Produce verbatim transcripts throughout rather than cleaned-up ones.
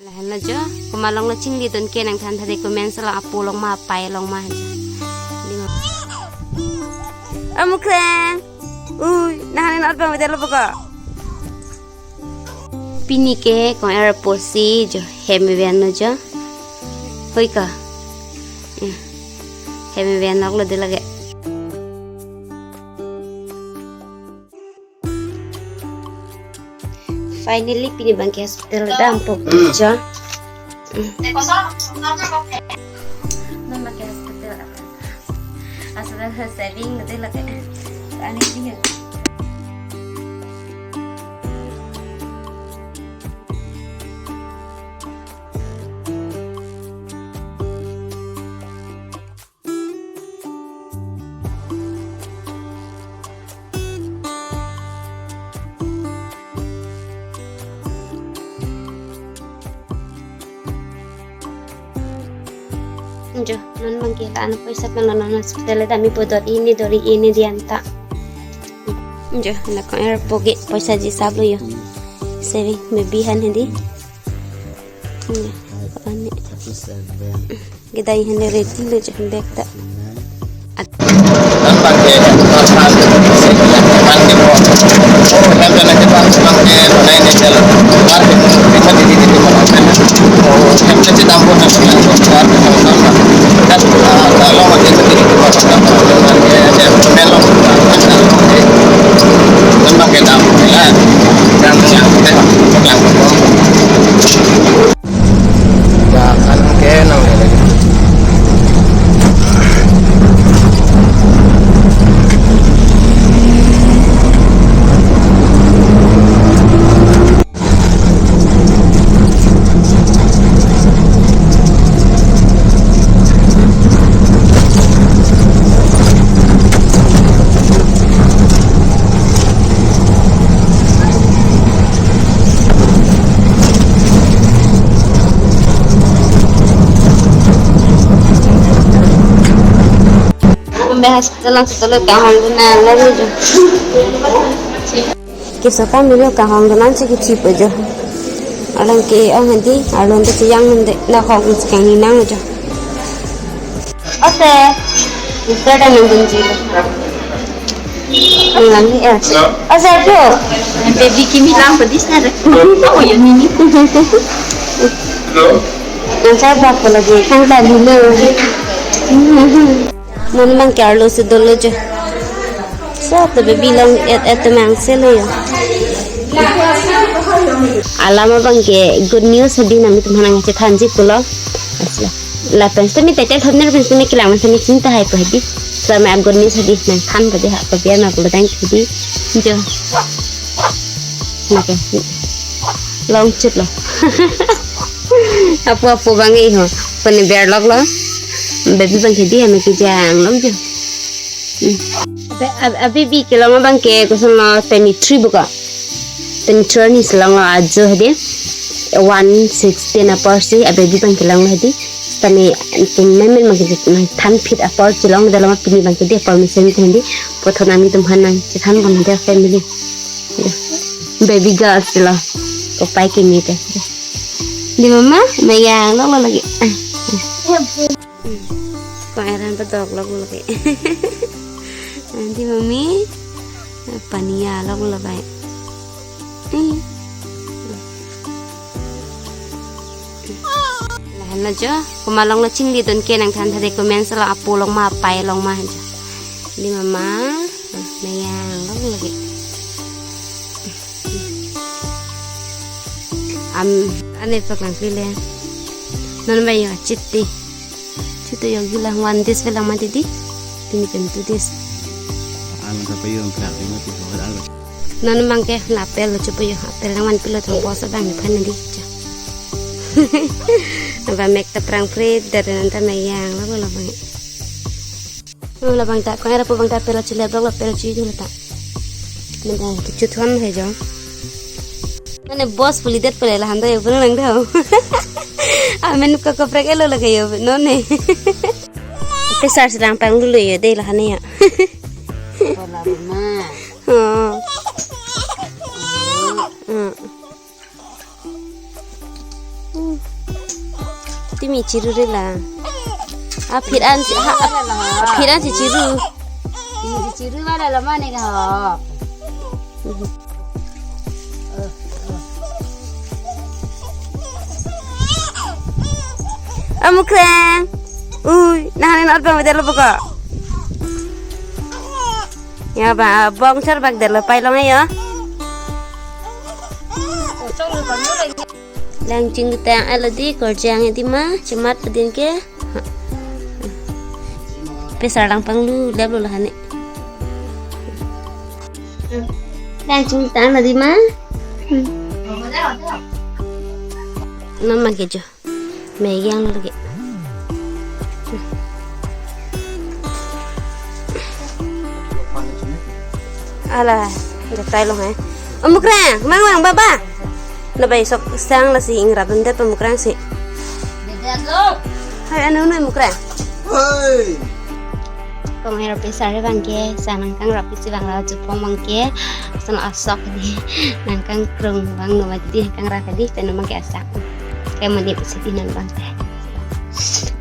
Lahenlo jo, komat along lo chinglidun ke nangthan tha dei, komat along, apo along ma, apai along ma. Di ma. Amukreng. Ui, nang ne not bang bidelo boko. Pini ke kong-er apotsi jo hem venlo jo. Hoi ka. Ya. Hem ven nok lo de lake. Finally, pini abang ke hospital dampo jo. Non abang ke hospital. Asal saving de lake. Ani dia. Jo, non abang ke la-an apoisa pen lo, non hospital ta mi podot ini dori ini dianta. Jo, na kong-er apo ke poisa ji sab lo jo. Saving, baby han hedi. Ya, ani. Kedai hene ready lo jo bag ta. Ya, kan ke nang lele. Kumbe hospital along sitolo kahongdun nang lo jo. Keso kami lo kahongdun nang si kechipo jo. Alang ke-ong hedi, alon te cheyang nang de, na hong si kangni nang jo. Ose, mister Danang Gunji. Nang ni eh. Ose tu. Baby kimi lang pedis na de. Oh, ya, nini. Nang saya bak lagi, kan tadi lo. Non abang ke arlo si dolo jo. Sa to baby long et et temang se lo jo. Alam abang ke good news hedi, nanglitum aphan nangchethanji pulo. Asla. Lapen sitame title thumbnail pen sitame kelang sitame chinta hai po hedi. Sitame a good news hedi, nangthan pade ha, pabiar ma pulo tang hedi. Jo. Nake. Long chut lo. Apo apo abang e ho. Pone berlok lo. Baby abang hedi hame kejang lo jo. Hmm. Abe-, ab-, a baby kelong abang ke koson lo, twenty-three boko. Twenty-three arni si long lo ajo hedi. One sixteen apor si a baby abang kelong lo hedi. Sitame tum memen abang ke nangthan phit apor si long, dalam pini abang ke de permission hedi. Puthot nanglitum aphan nangchethan pon de family. Baby girl si lo. Kopai kimi te. Di mama, mayang lo lo lagi. Ko eran padok lo lagi. Di mami, paniya lo lo bai. Lahenlo jo, komat along lo chinglidun ke nangthan tha dei, komat along, apo along ma, apai along ma jo. Di mama, mayang lo lagi. Am, ane paklang pile. Non bai jo, chiti. Chiti jo gila one days velang mati di. Pini pen two days. Ang sa payo ang krak ni mati ko al. Non abang ke la apple lo chepo jo, apple nangvan pilo thang posa abang ni phan di. Abang mek ta prang prit, dari nanta mayang lo lo abang. Oh, labang ta, kong-er apo abang ta apple chile, blok lo apple chi dulu ta. Nang ta kechuthon hai jo. Mane boss puli det pele lahan ta jo, puno nang ta. Amen ko koprek elo lake jo, none. Pesar sedang pang dulu jo, dei lahan jo. Kola rumah. Oh. Oh. Oh. Timi chiru re la. Aphi an si, ha, aphi an si chiru. Ini chiru wala lama ne ka ho. Amukrang. Ui, nahan not bang bedel boko. Ya ba, bong char bak delo pai long ayo. Lang chingtang alo di, korjang di ma, chimat padin ke. Pesar lang panglu, lep lo lahani. Lang chingtang lo di ma. Mama ke jo. Megang lo lagi. Ala, datai long hai. Amukrang, mang mang baba. Na bai sok sang lasi ingrap dun det amukrang si. Hai anu na amukrang. Hei. Kong er pesar bang ke, sang nangkangrap si bang la chupong bang ke. Sang asok di. Nangkangkrung bang no mati di, nangkangrap di, pen bang ke asak. Ke mani si di nang bang te.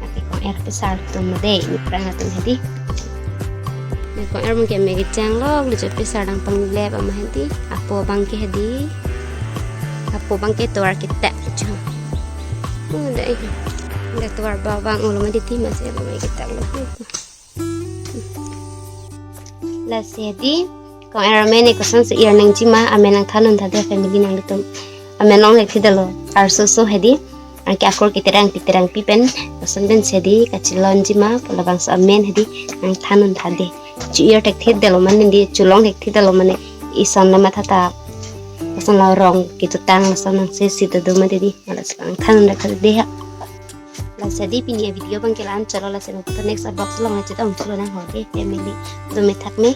Ake kong er pesar atum de, amukrang atum hedi. Ne kong er bang ke me kechang lo, le jo pesar dang panglep ama hedi. Apo bang ke hedi. Apo bang ke tovar ketak jo. Oh, dai. Dai tovar ba bang ulo mati di, masi alo me ketak lo. Lasi hedi. Kong er amen ne kosonsi ir nangji ma, amen nangthan un tha de family nanglitum. Amen long hek thidalo. Arso so hedi. Anke akur keterang keterang pi pen. Koson pensi hedi kachelonji ma, pu labangso amen hedi nangthan un tha de. Chu-ir thek thidalo mane di, chulong thek thidalo mane. Ison le matha ta. Koson la rong kechotang lason nangse si do do mane di. Malas nangthan un tha de ha. Lasi hedi pini avideo bang ke la-an cholo, lasi nangtum next vlog along chetong cholo nang ho de family. Tum me thak me.